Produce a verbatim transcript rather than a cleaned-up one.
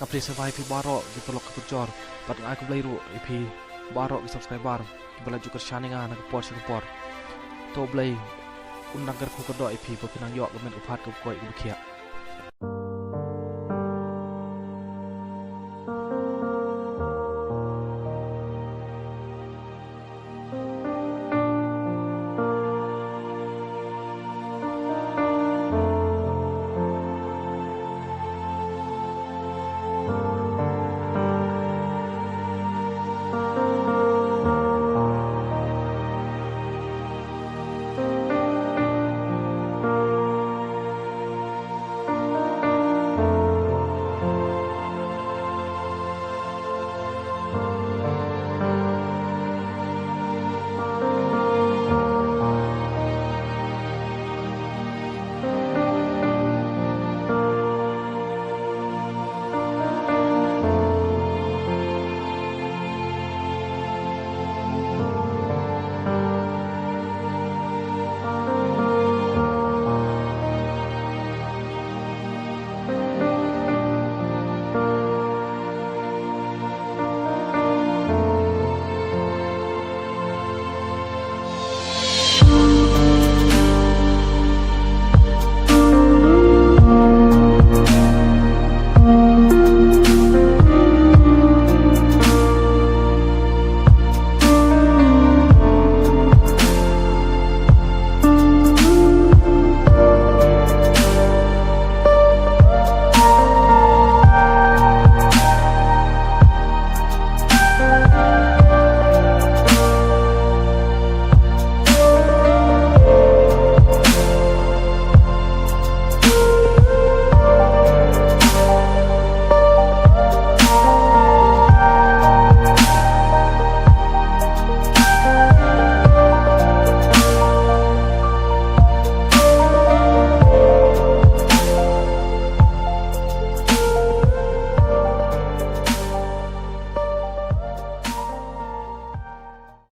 Ka phi sngewbha ïa phi baroh ki paralok ki parajor bad nga ai khublei ruh ïa phi baroh ki subscriber kiba la ju kyrshan ïa nga na ka por sha ka por. To Blei un nang kyrkhu kyrdoh ïa phi ba phin nang ïoh ka met ka phad kaba koit kaba khiah.